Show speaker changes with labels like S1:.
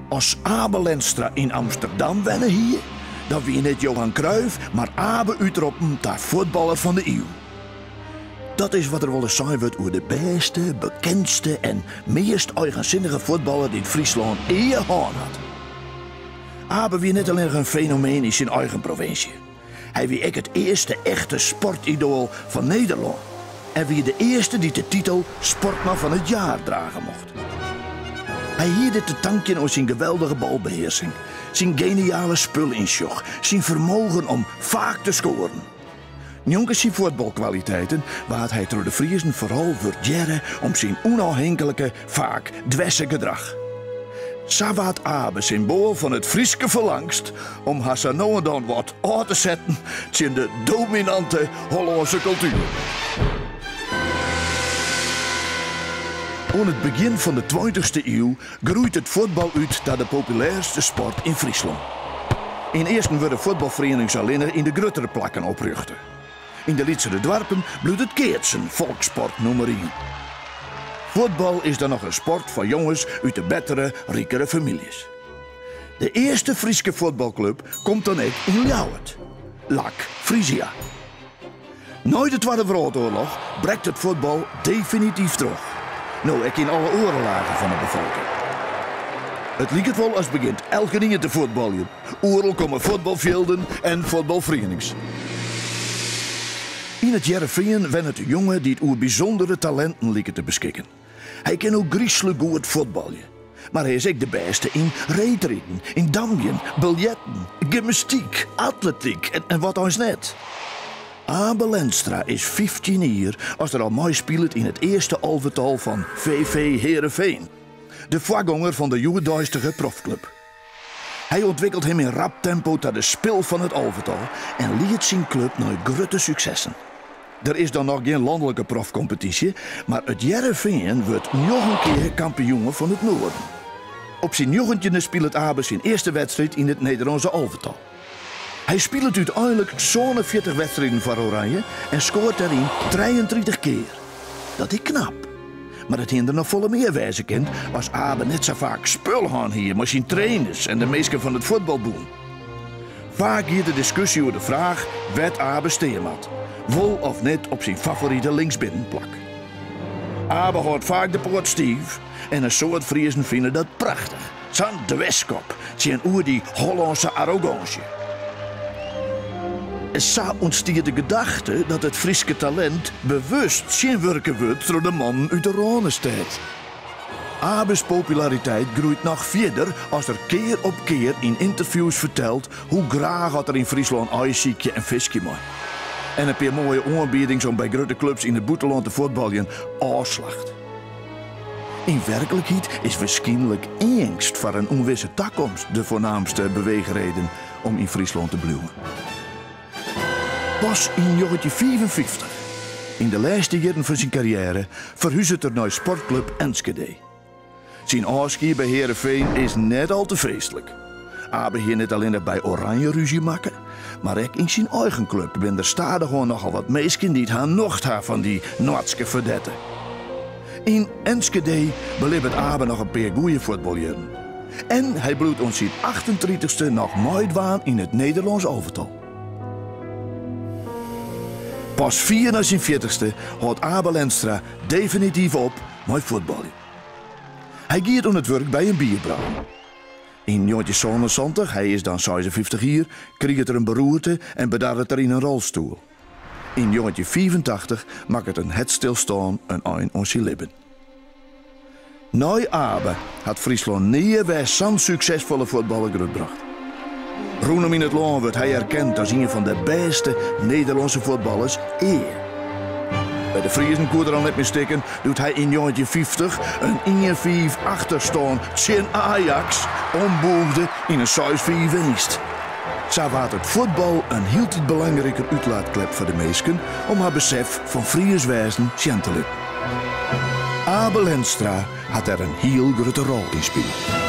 S1: As Abe Lenstra yn Amsterdam wenne hie, dan wie net Johan Cruijff, mar Abe útroppen ta fuotballer fan de iuw. Dat is wat der wolris sein wurdt oer de bêste, bekendste en meast eigensinnige fuotballer dy't Fryslân ea hân hat. Abe wie net allinnich in fenomeen yn syn eigen provinsje. Hy wie ek it earste echte sportidoal fan Nederlân en wie de earste dy't de titel Sportman fan it Jaar drage mocht. Hy hie dit te tankjen oan syn geweldige balbehearsing, syn geniale spulynsjoch, syn fermogen om faak te skoaren. Njonken syn fuotbalkwaliteiten waard hy troch de Friezen foaral wurdearre om syn ûnôfhinklike, faak dwerse gedrach. Sa waard Abe symboal fan it Fryske ferlangst om har sa no en dan wat ôf te setten tsjin de dominante Hollânske kultuer. Oan it begjin fan de tweintichste iuw groeit it fuotbal út ta de populêrste sport yn Fryslân. Ynearsten wurde fuotbalferienings allinnich yn de gruttere plakken oprjochte. Yn de lytsere doarpen bliuwt it keatsen folkssport nûmer ien. Fuotbal is dan noch in sport foar jonges út de bettere, rikere famyljes. De earste Fryske fuotbalklup komt dan ek yn Ljouwert, LAC Frisia. Nei de Twadde Wrâldoarloch brekt it fuotbal definityf troch, no ek yn alle oare lagen fan 'e befolking. It liket wol as begjint elkenien te fuotbaljen. Oeral komme fuotbalfjilden en fuotbalferienings. Yn It Hearrenfean wennet in jonge dy't oer bysûndere talinten liket te beskikken. Hy kin ôfgryslik goed fuotbalje, mar hy is ek de bêste yn reedriden, yn damjen, biljerten, gymnastyk, atletyk en wat eins net. Abe Lenstra is 15 jier as er al meispilet yn it earste alvetal fan VV Heerenveen, de foargonger fan de hjoeddeistige profklup. Hy ûntwikkelt him yn rap tempo ta de spil fan it alvetal en liedt syn klup nei grutte suksessen. Der is dan noch gjin lanlike profkompetysje, mar It Hearrenfean wurdt njoggen kear kampioen fan it Noarden. Op syn njoggentjinde spilet Abe syn earste wedstriid yn it Nederlânske alvetal. Hy spilet úteinlik 47 wedstriden foar Oranje en skoart dêryn 33 kear. Dat is knap. Mar it hiene der noch folle mear wêze kind as Abe net sa faak spul hân hie mei syn trainers en de minsken fan it fuotbalbûn. Faak giet de diskusje oer de fraach wêr't Abe stean moat, wol of net op syn favorite linksbinnenplak. Abe hâldt faak de poat stiif en in soad Friezen fine dat prachtich, sa'n dwerskop tsjinoer dy Hollânske arrogânsje. Sa ûntstiet de gedachte dat it Fryske talint bewust tsjinwurke wurdt troch de mannen út de Rânestêd. Abe's populariteit groeit noch fierder as er kear op kear yn ynterviews fertelt hoe graach oft er yn Fryslân aaisykje en fiskje mei. En in pear moaie oanbiedings om by grutte klups yn it bûtenlân te fuotbaljen ôfslacht. Yn werklikheid is wierskynlik eangst foar in ûnwisse takomst de foarnaamste beweechreden om yn Fryslân te bliuwen. Pas yn 1955, yn de lêste jierren fan syn karriêre, ferhuzet er nei Sportklup Enschede. Syn ôfskie by Heerenveen is net al te feestlik. Abe hie net allinnich by Oranje rúzje makke, mar ek yn syn eigen klup binne der stadichoan nochal wat minsken dy't har nocht ha fan dy Noardske fedette. Yn Enschede belibbet Abe noch in pear goeie fuotbaljierren. En hy bliuwt oant syn achtentritichste noch meidwaan yn it Nederlânsk alvetal. Pas fier nei syn fjirtichste hâldt Abe Lenstra definityf op mei fuotbaljen. Hy giet oan it wurk by in bierbrouwer. Yn 1977, hy is dan 56 jier, kriget er in beroerte en bedarret er yn in rolstoel. Yn 1985 makket in hertstilstân in ein oan syn libben. Nei Abe hat Fryslân nea wer sa'n suksesfolle fuotballer grutbrocht. Rûnom yn it lân wurdt hy erkend as ien fan de bêste Nederlânske fuotballers ea. By de Friezen koe er al net mear stikken doe't hy yn 1950 in ien-fiif achterstân tsjin Ajax ombûgde yn in seis-fiif winst. Sa waard it fuotbal in hieltyd belangriker útlaatklep foar de minsken om har besef fan Fries wêzen sjen te litten. Abe Lenstra hat dêr in hiel grutte rol yn spile.